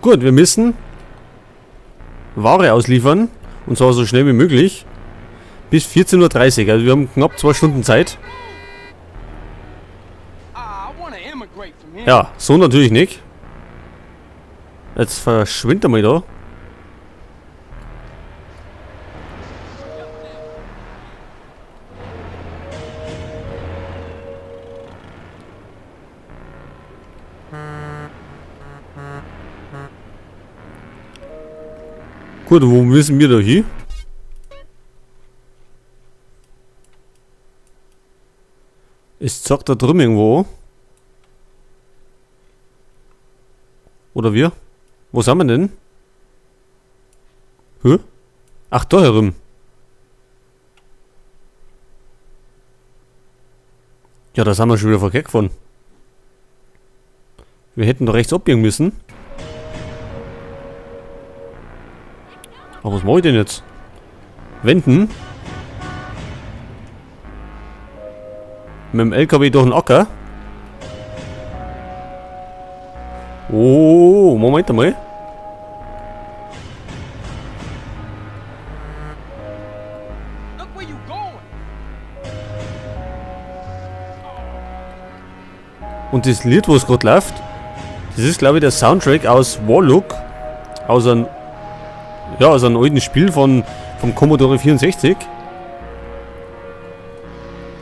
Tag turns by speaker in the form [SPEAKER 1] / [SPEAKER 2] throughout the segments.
[SPEAKER 1] Gut, wir müssen Ware ausliefern. Und zwar so schnell wie möglich. Bis 14:30 Uhr. Also wir haben knapp 2 Stunden Zeit. Ja, so natürlich nicht. Jetzt verschwindet er mal da. Gut, wo müssen wir da hin? Es zockt da drüben irgendwo. Oder wir? Wo sind wir denn? Hä? Ach, da herum. Ja, da sind wir schon wieder verkehrt gefahren. Wir hätten da rechts abbiegen müssen. Aber was mach ich denn jetzt? Wenden? Mit dem LKW durch den Acker? Oh, Moment einmal. Und das Lied, was grad läuft, das ist, glaub ich, der Soundtrack aus Warlock. Aus einem alten Spiel vom Commodore 64.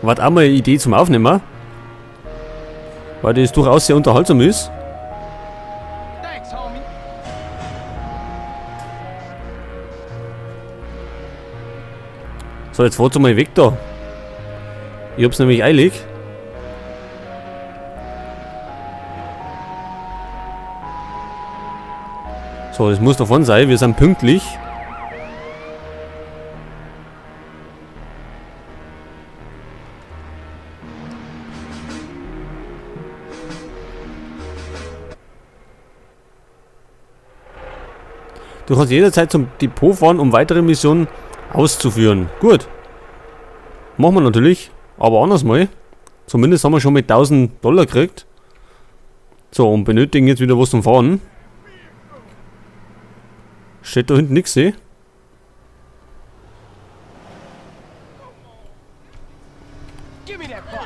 [SPEAKER 1] War auch mal eine Idee zum Aufnehmen. Weil das durchaus sehr unterhaltsam ist.
[SPEAKER 2] Thanks, homie.
[SPEAKER 1] So, jetzt fahrt's mal weg da. Ich hab's nämlich eilig. So, das muss davon sein. Wir sind pünktlich. Du kannst jederzeit zum Depot fahren, um weitere Missionen auszuführen. Gut. Machen wir natürlich, aber anders mal. Zumindest haben wir schon mit 1000 Dollar gekriegt. So, und benötigen jetzt wieder was zum Fahren. Steht da hinten nix, eh?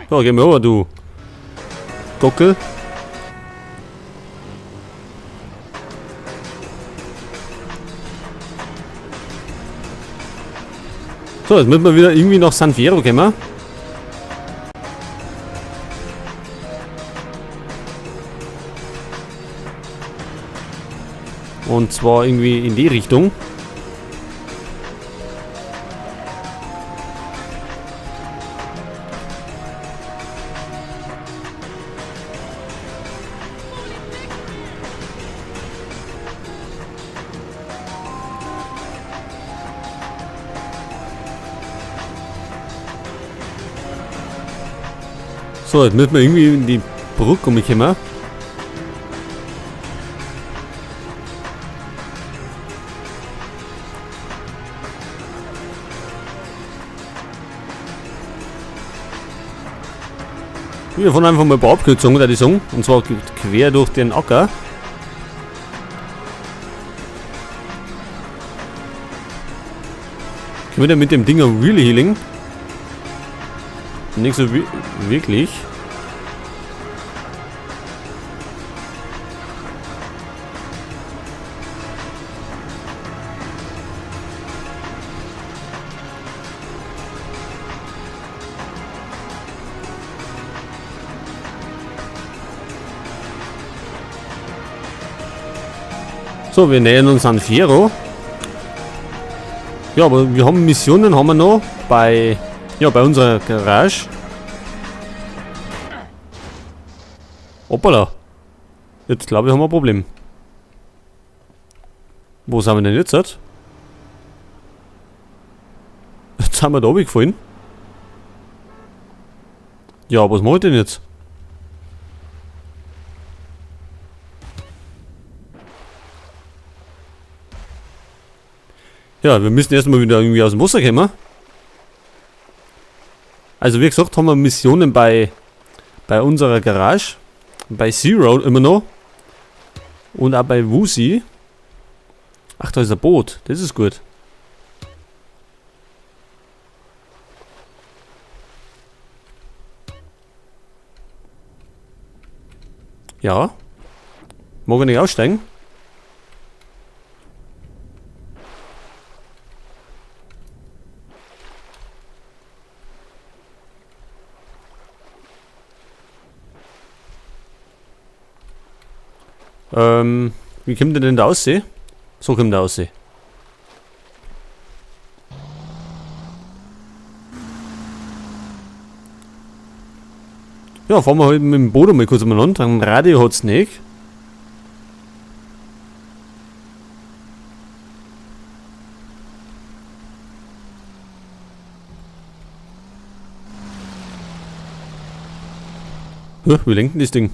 [SPEAKER 1] So, geh mir rüber, du Gockel. So, jetzt müssen wir wieder irgendwie nach San Fierro kommen. Und zwar irgendwie in die Richtung. So, jetzt müssen wir irgendwie in die Brücke kommen. Wir fahren einfach mal ein paar Abkürzungen, würde ich sagen. Und zwar quer durch den Acker. Können wir denn mit dem Ding ein Wheelie Healing? Nicht so wirklich. So, wir nähern uns an Fierro. Ja, aber wir haben Missionen, haben wir noch bei unserer Garage. Hoppala. Jetzt glaube ich, haben wir ein Problem. Wo sind wir denn jetzt? Jetzt sind wir da runtergefallen. Ja, was mach ich denn jetzt? Ja, wir müssen erstmal wieder irgendwie aus dem Wasser kommen. Also wie gesagt, haben wir Missionen bei unserer Garage. Bei Zero immer noch. Und auch bei Woozie. Ach, da ist ein Boot. Das ist gut. Ja. Mag ich nicht aussteigen? Wie kommt der denn da aussehen? So kommt der aussehen. Ja, fahren wir halt mit dem Boot mal kurz umeinander. Ein Radio hat's nicht. Hä, wie lenkt denn das Ding?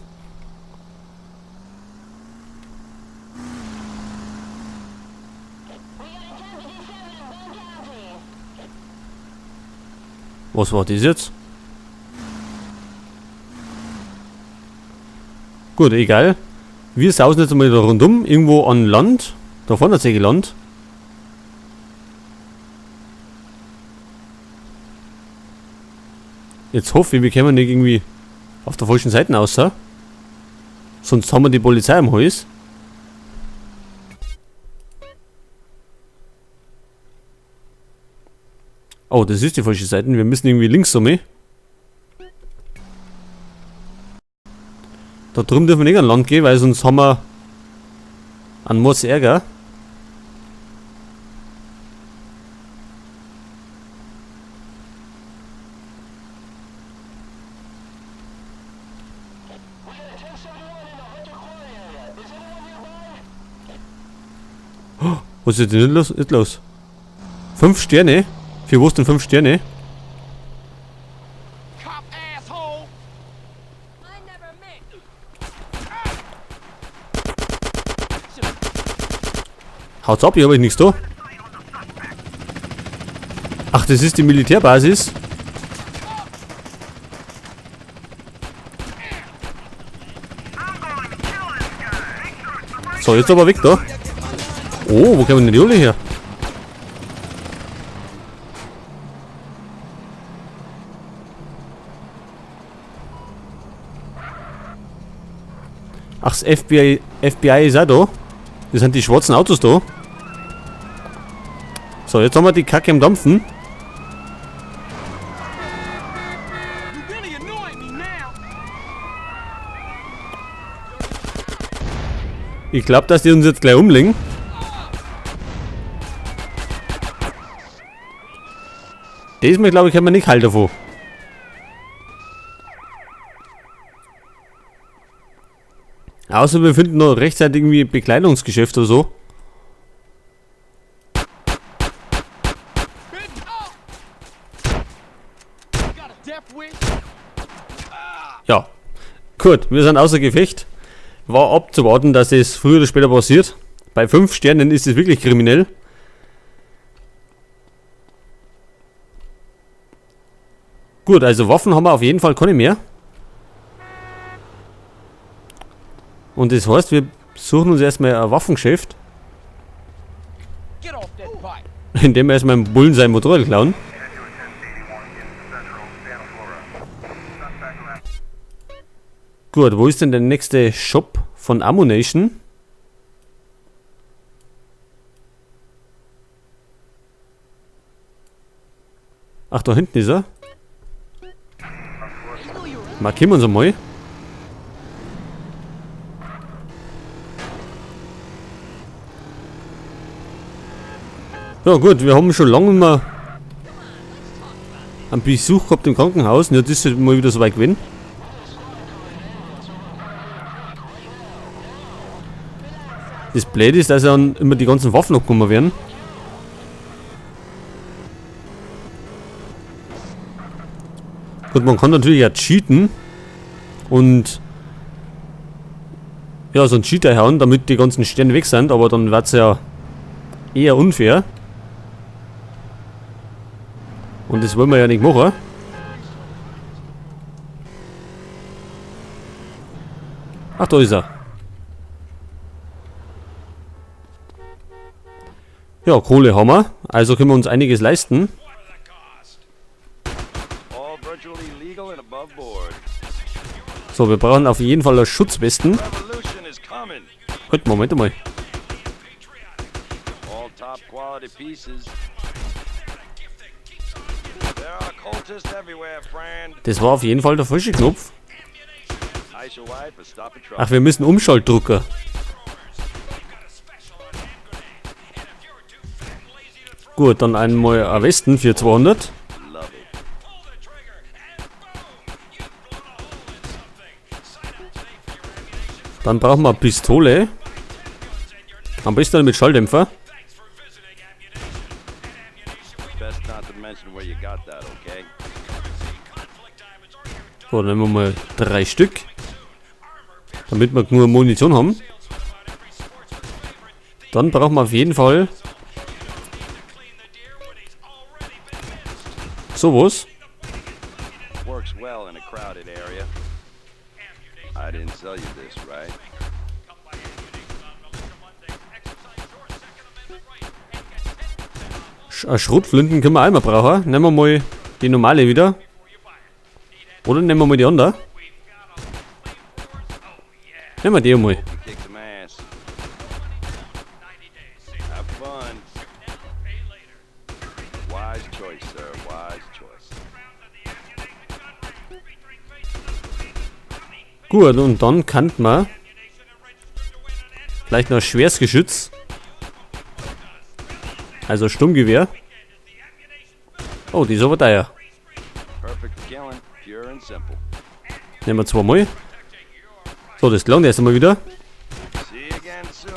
[SPEAKER 1] Was war das jetzt? Gut, egal. Wir sausen jetzt mal da rundum, irgendwo an Land. Da vorne hat sich Land. Jetzt hoffe ich, wir kommen nicht irgendwie auf der falschen Seite raus. Sonst haben wir die Polizei am Hals. Oh, das ist die falsche Seite. Wir müssen irgendwie links rum. Da drüben dürfen wir nicht an Land gehen, weil sonst haben wir einen Mords Ärger. Oh, was ist denn los? Ist los? 5 Sterne? Für wo ist denn 5 Sterne? Haut's ab, ich hab euch nichts da. Ach, das ist die Militärbasis. So, jetzt aber weg da. Oh, wo kommen denn die alle her? Ach, das FBI ist auch da. Das sind die schwarzen Autos da. So, jetzt haben wir die Kacke im Dampfen. Ich glaub, dass die uns jetzt gleich umlegen. Diesmal, glaub ich, können wir nicht halt davon. Außer wir finden noch rechtzeitig irgendwie ein Bekleidungsgeschäft oder so. Ja. Gut, wir sind außer Gefecht. War abzuwarten, dass das früher oder später passiert. Bei 5 Sternen ist es wirklich kriminell. Gut, also Waffen haben wir auf jeden Fall keine mehr. Und das heißt, wir suchen uns erstmal ein Waffengeschäft. Indem wir erstmal dem Bullen sein Motorrad klauen. Gut, wo ist denn der nächste Shop von Ammunition? Ach, da hinten ist er. Markieren wir uns einmal. Ja gut, wir haben schon lange mal einen Besuch gehabt im Krankenhaus. Ja, das ist halt mal wieder so weit gewesen. Das Blöde ist, dass dann immer die ganzen Waffen abgenommen werden. Gut, man kann natürlich auch cheaten und ja, so einen Cheater hauen, damit die ganzen Sterne weg sind, aber dann wird's ja eher unfair. Und das wollen wir ja nicht machen. Ach, da ist er. Ja, Kohle haben wir. Also können wir uns einiges leisten.
[SPEAKER 3] All virtually legal and above board.
[SPEAKER 1] So, wir brauchen auf jeden Fall Schutzwesten.
[SPEAKER 3] Revolution is coming.
[SPEAKER 1] Halt, Moment mal.
[SPEAKER 3] All top quality pieces. There are cultists everywhere, friend.
[SPEAKER 1] Das war auf jeden Fall der falsche Knopf.
[SPEAKER 3] Ice your wife or stop a truck.
[SPEAKER 1] Ach, wir müssen Umschaltdrucker. Gut, dann einmal ein Westen für 200.
[SPEAKER 3] Love it.
[SPEAKER 1] Dann brauchen wir eine Pistole. Am besten mit Schalldämpfer.
[SPEAKER 3] Best not to mention where you got that, okay?
[SPEAKER 1] So, dann nehmen wir mal 3 Stück. Damit wir genug Munition haben. Dann brauchen wir auf jeden Fall sowas.
[SPEAKER 3] Works well in a crowded area. I didn't sell you this, right?
[SPEAKER 1] Schrotflinten können wir auch immer brauchen. Nehmen wir mal die normale wieder. Oder nehmen wir mal die andere. Nehmen wir die mal.
[SPEAKER 3] Hope you kick some ass. Have fun. Wise choice, sir. Wise choice.
[SPEAKER 1] Gut, und dann kann man vielleicht noch ein schweres Geschütz. Also Sturmgewehr. Oh, die ist aber teuer.
[SPEAKER 3] Perfect for killing, pure and simple.
[SPEAKER 1] Nehmen wir zweimal. So, das gelangt erst einmal wieder.
[SPEAKER 3] See you again soon.